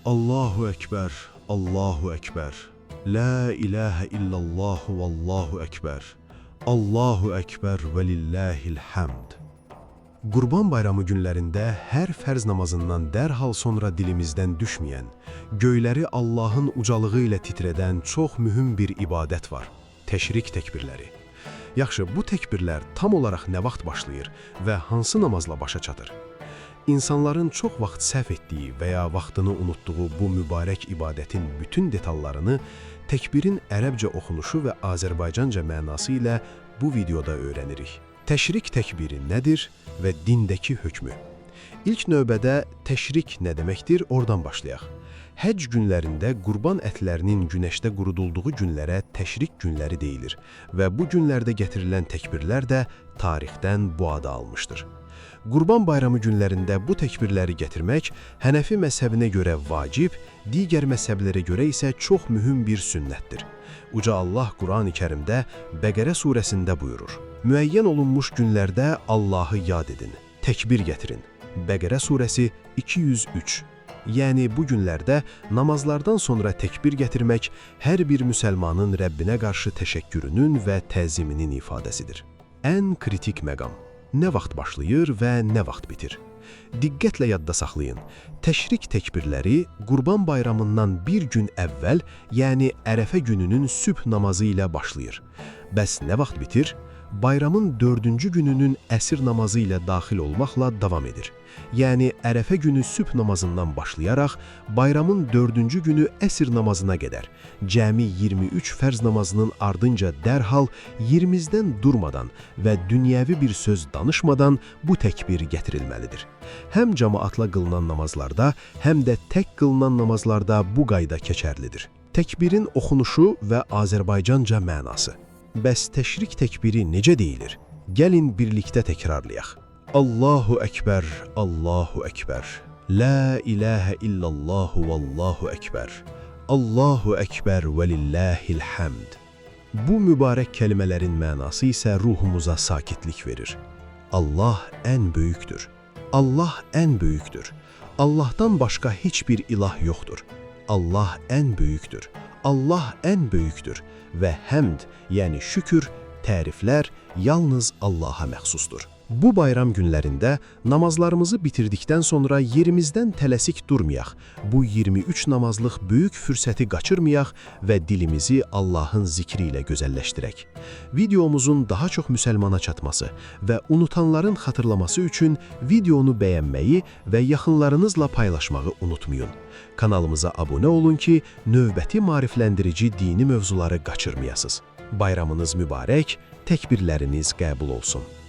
Allahu Ekber, Allahu Ekber. La ilahe illallah vallahu ekber. Allahu ekber ve lillahil hamd. Qurban Bayramı günlərində hər fərz namazından dərhal sonra dilimizdən düşməyən, göyləri Allahın ucalığı ilə titrədən çox mühüm bir ibadət var: Təşrik təkbirləri. Yaxşı, bu təkbirlər tam olaraq nə vaxt başlayır və hansı namazla başa çatır? İnsanların çox vaxt səhv etdiyi və ya vaxtını unutduğu bu mübarək ibadətin bütün detallarını təkbirin ərəbcə oxunuşu və Azərbaycanca mənası ilə bu videoda öyrənirik. Təşrik təkbiri nədir və dindəki hökmü? İlk növbədə təşrik nə deməkdir, oradan başlayaq. Həcc günlərində qurban ətlərinin günəşdə qurudulduğu günlərə təşrik günləri deyilir və bu günlərdə gətirilən təkbirlər də tarixdən bu adı almışdır. Qurban Bayramı günlərində bu təkbirləri gətirmək Hənəfi məzhəbinə görə vacib, digər məzhəblərə görə isə çox mühüm bir sünnətdir. Uca Allah Qurani-Kərimdə Bəqərə surəsində buyurur: "Müəyyən olunmuş günlərdə Allahı yad edin, təkbir gətirin." Bəqərə surəsi 203. Yəni bu günlərdə namazlardan sonra təkbir gətirmək hər bir müsəlmanın Rəbbinə qarşı təşəkkürünün və təziminin ifadəsidir. Ən kritik məqam: nə vaxt başlayır və nə vaxt bitir? Diqqətlə yadda saxlayın. Təşrik təkbirləri Qurban Bayramından bir gün əvvəl, yəni Ərəfə gününün sübh namazı ilə başlayır. Bəs nə vaxt bitir? Bayramın dördüncü gününün əsr namazı ilə daxil olmaqla davam edir. Yəni Ərəfə günü sübh namazından başlayaraq bayramın dördüncü günü əsr namazına qədər cəmi 23 fərz namazının ardınca dərhal yerimizdən durmadan və dünyəvi bir söz danışmadan bu təkbir gətirilməlidir. Həm cəmaatla qılınan namazlarda, həm də tək qılınan namazlarda bu qayda keçərlidir. Təkbirin oxunuşu və Azərbaycanca mənası. Bəs təşrik təkbiri necə deyilir? Gəlin birlikdə təkrarlayaq. Allahu Ekber, Allahu Ekber. La ilahə illallah vallahu ekber. Allahu Ekber ve lillahil hamd. Bu mübarək kəlmələrin mənası isə ruhumuza sakitlik verir. Allah ən böyükdür. Allah ən böyükdür. Allahdan başqa heç bir ilah yoxdur. Allah ən böyükdür. Allah ən böyükdür və həmd, yəni şükür, təriflər yalnız Allaha məxsusdur. Bu bayram günlərində namazlarımızı bitirdikdən sonra yerimizdən tələsik durmayaq. Bu 23 namazlıq böyük fürsəti qaçırmayaq və dilimizi Allahın zikri ilə gözəlləşdirək. Videomuzun daha çox müsəlmana çatması və unutanların xatırlaması üçün videonu bəyənməyi və yaxınlarınızla paylaşmağı unutmayın. Kanalımıza abunə olun ki, növbəti maarifləndirici dini mövzuları qaçırmayasınız. Bayramınız mübarək, təkbirləriniz qəbul olsun.